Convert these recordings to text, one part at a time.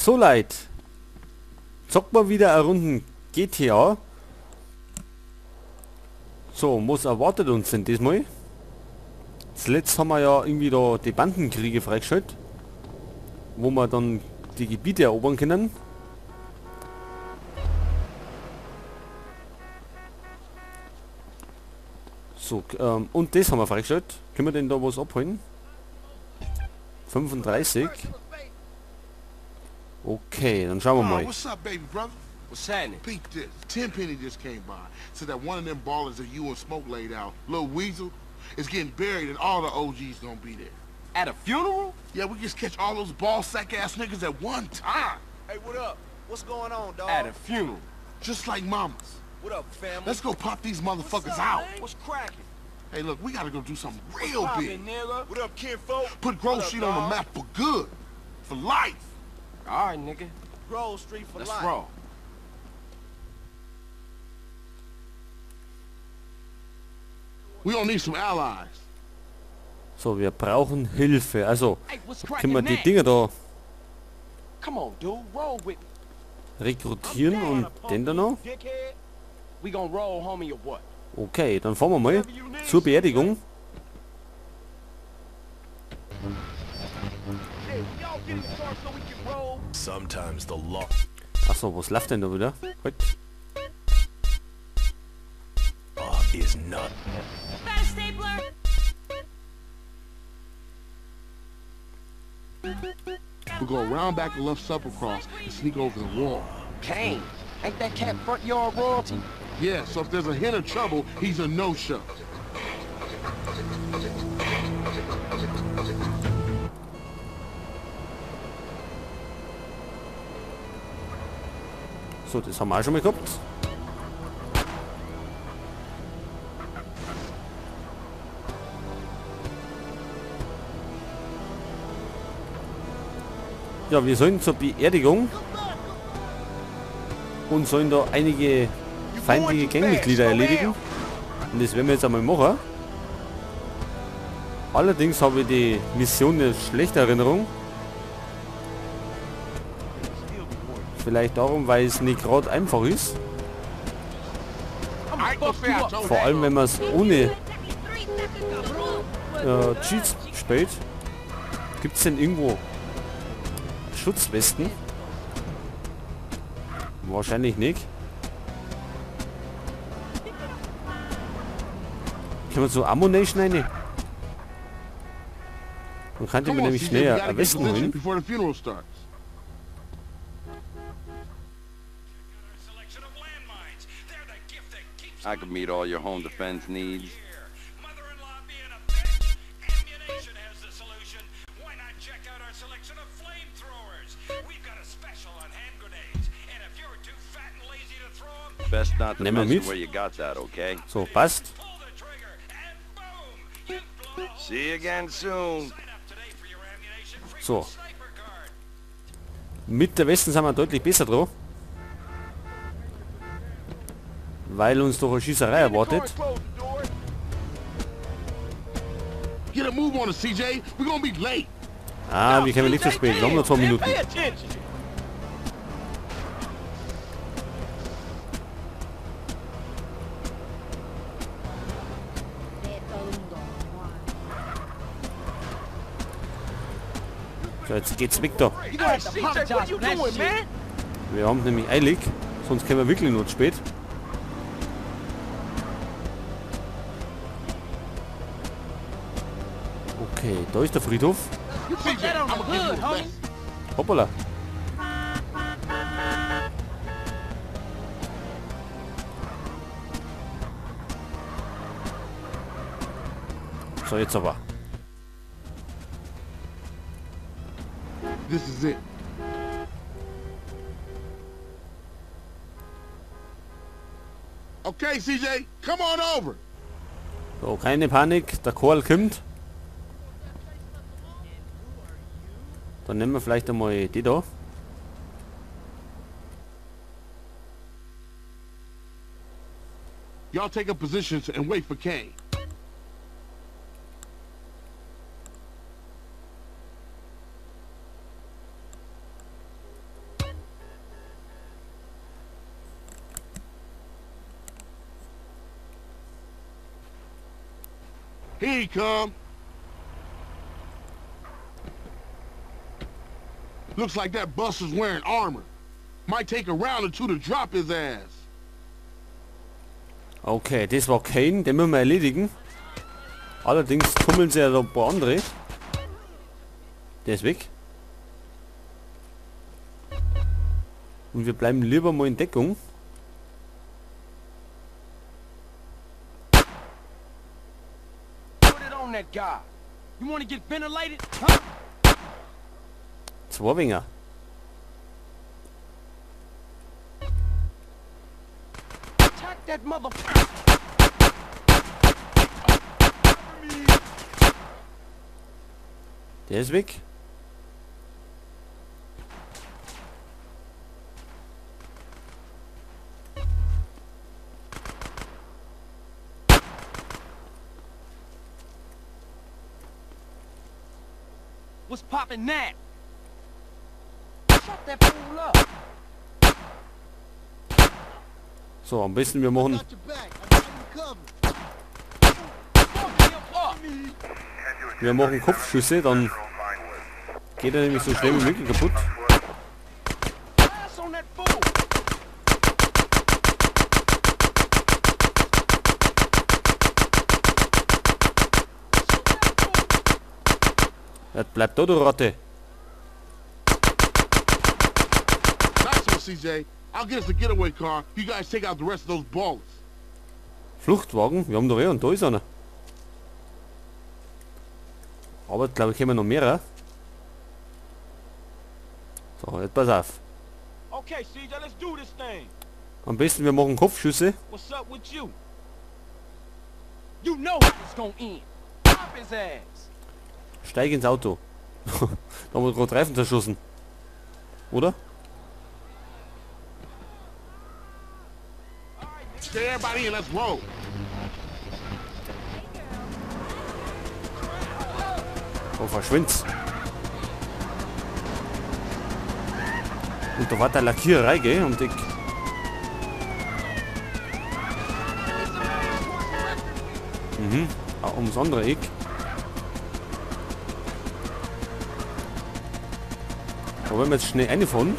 So Leute, zockt mal wieder eine Runde GTA. So, was erwartet uns denn diesmal? Zuletzt haben wir ja irgendwie da die Bandenkriege freigeschaltet, wo wir dann die Gebiete erobern können. So, und das haben wir freigeschaltet. Können wir denn da was abholen? 35. Okay, dann schauen wir mal. What's up, baby brother? What's happening? Peep this. Tenpenny just came by. Said that one of them ballers that you and Smoke laid out, Lil Weasel, is getting buried and all the OGs gonna be there. At a funeral? Yeah, we just catch all those ball sack ass niggas at one time. Hey, what up? What's going on, dog? At a funeral. Just like mamas. What up, family? Let's go pop these motherfuckers What's up, out. man? What's cracking? Hey, look, we gotta go do something real Poppin', big. nigga? What up, kinfolk? Put Grove What up, Street on the dog? map for good. For life. All right, nigga. Grove Street for Let's life. roll. We gonna need some allies. So, wir brauchen Hilfe. Also, Hey, what's können wir cracking die now? Dinger da Come on, dude. Roll with me. rekrutieren und den da noch? Dickhead. We gonna roll, homie, or what? Okay, dann fahren wir mal zur Beerdigung. Hey, y'all get in the car so we can roll. Sometimes the law Achso, was läuft denn da wieder? Halt. is not. Got a stapler? We go round back and left Supper Cross and sneak over the wall. Kane. Ain't that cat front yard royalty? Yeah, so if there's a hint of trouble, he's a no-show. So, das haben wir auch schon mal gehabt. Ja, wir sollen zur Beerdigung und sollen da einige feindliche Gangmitglieder erledigen. Und das werden wir jetzt einmal machen. Allerdings habe ich die Mission in schlechter Erinnerung. Vielleicht darum, weil es nicht gerade einfach ist. Vor allem, wenn man es ohne Cheats spielt. Gibt's denn irgendwo Schutzwesten? Wahrscheinlich nicht. Können wir so Ammunition rein? Dann könnte Come man on, nämlich CJ, we schneller gotta am get besten position holen. before the funeral starts. I could meet all your home defense needs. Mother-in-law being a bitch? Ammunition has the solution. Why not check out our selection of flamethrowers? We've got a special on hand grenades. And if you're too fat and lazy to throw 'em, Best not to Nehmen wir mention mit. where you got that, okay? So, passt. pull the trigger and boom! You've blown a hole. See you again soon. Sign up today for your ammunition free So. sniper card. Mit der Westen sind wir deutlich besser dran. Weil uns doch eine Schießerei erwartet. Get a move on us, CJ. We're gonna be late. Ah, wir kommen nicht zu spät. Wir haben noch 2 Minuten. Pay attention. So, jetzt geht's weg da. Hey, CJ, what you doing, man? Wir haben nämlich eilig, sonst kommen wir wirklich nur zu spät. Okay, da ist der Friedhof. CJ, that on I'ma the give you hood, a homie. lesson. Hoppala. So, jetzt aber. This is it. Okay, CJ, come on over. So, keine Panik, der Karl kommt. Dann nehmen wir vielleicht einmal die da. Y'all take up positions and wait for Kane. Here he come. Looks like that buster's wearing armor. Might take a round or two to drop his ass. Okay, das war Kane, den müssen wir erledigen. Allerdings tummeln sie ja da ein paar andere. Der ist weg. Und wir bleiben lieber mal in Deckung. Put it on that guy. You wanna get ventilated? Huh? Zwei Winger. Attack that motherfucker. Der ist weg. What's poppin' that? Shut that fool up. So, am besten wir machen Kopfschüsse, dann geht er nämlich so schnell wie möglich kaputt. Pass on that fool. Ja, bleib da, du Ratte. Nice one, CJ. I'll get us a getaway car. You guys take out the rest of those ballers. Fluchtwagen? Wir haben doch eh und da ist einer. Aber glaube ich, kommen noch mehrere. So, jetzt pass auf. Okay, CJ, let's do this thing. Am besten wir machen Kopfschüsse. What's up with you? You know how it's gonna end. Pop his ass. Steig ins Auto. Da haben wir gerade Reifen zerschossen. Oder? Stay everybody in, let's roll. Oh, verschwind's. Und da war der Lackiererei, gell? Und ich... Mhm. Ah, ums andere Eck. Da wollen wir jetzt schnell reinfahren.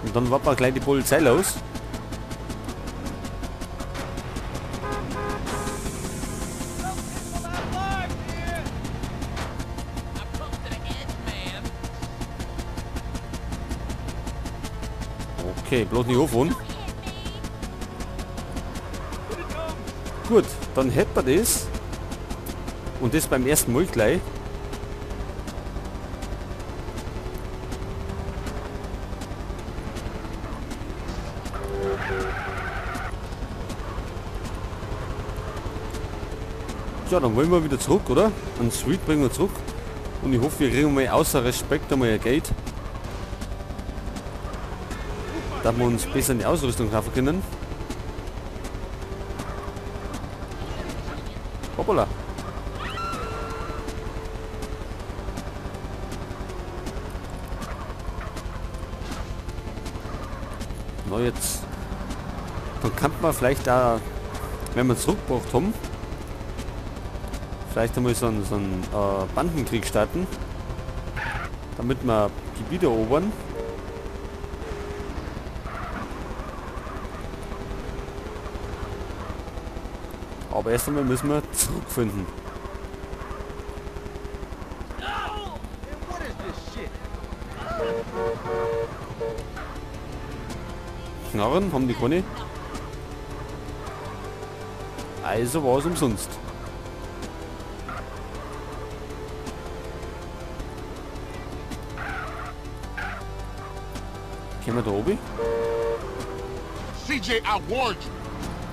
Und dann warten wir gleich die Polizei los. Okay, bloß nicht anfahren. Gut, dann hätten wir das. Und das beim ersten Mal gleich. Ja, dann wollen wir wieder zurück, oder? Einen Sweet bringen wir zurück. Und ich hoffe, wir kriegen mal außer Respekt einmal ein Geld. Dass wir uns besser in die Ausrüstung kaufen können. Hoppala. Na jetzt. Dann kann man vielleicht da, wenn wir zurückgebracht haben, vielleicht einmal so einen Bandenkrieg starten, damit wir Gebiete erobern. Aber erst einmal müssen wir zurückfinden. Knarren haben die keine. Also war es umsonst. Können wir da oben? CJ, I warned you.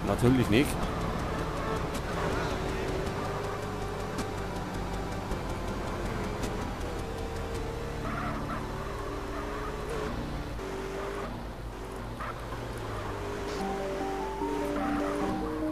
Natürlich nicht.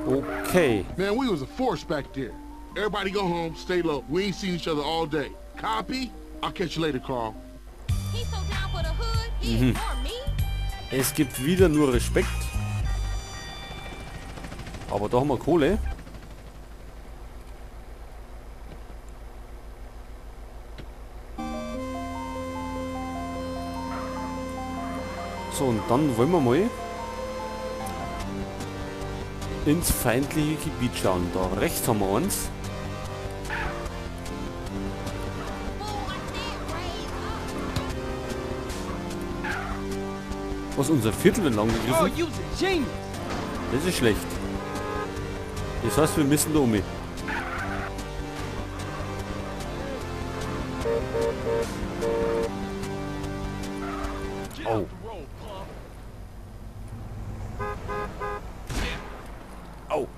Okay. Man, we was a force back there. Everybody go home, stay low. We ain't seen each other all day. Copy? I'll catch you later, Carl. He's so down for the hood, he ignore me. Es gibt wieder nur Respekt. Aber da haben wir Kohle. So, und dann wollen wir mal ins feindliche Gebiet schauen. Da rechts haben wir uns. Was, unser Viertel wird angegriffen? Das ist schlecht. Das heißt, wir müssen da um. Oh. Oh.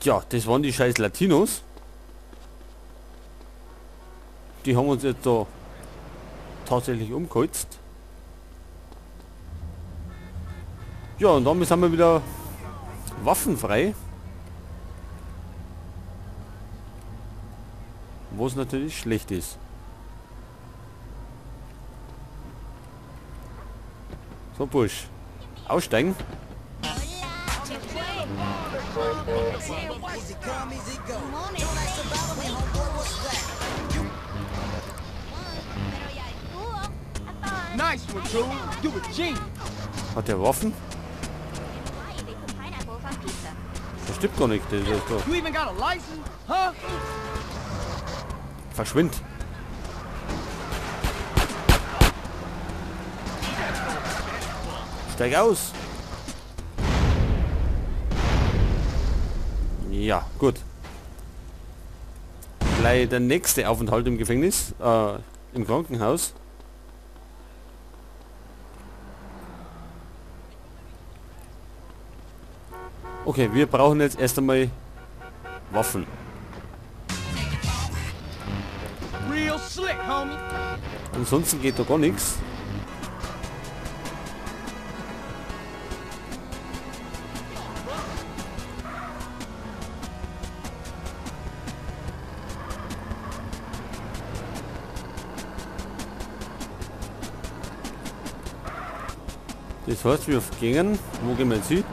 Tja, das waren die scheiß Latinos. Die haben uns jetzt da tatsächlich umgeholzt. Ja, und damit sind wir wieder waffenfrei. Was natürlich schlecht ist. So, Bursch. Aussteigen. Hat der Waffen? Das stimmt gar nicht. Das ist doch. Verschwind. Steig aus. Ja, gut. Gleich der nächste Aufenthalt im Gefängnis, im Krankenhaus. Okay, wir brauchen jetzt erst einmal Waffen. Real slick, homie. Ansonsten geht da gar nichts. Das heißt, wir gehen. Wo gehen wir jetzt hin?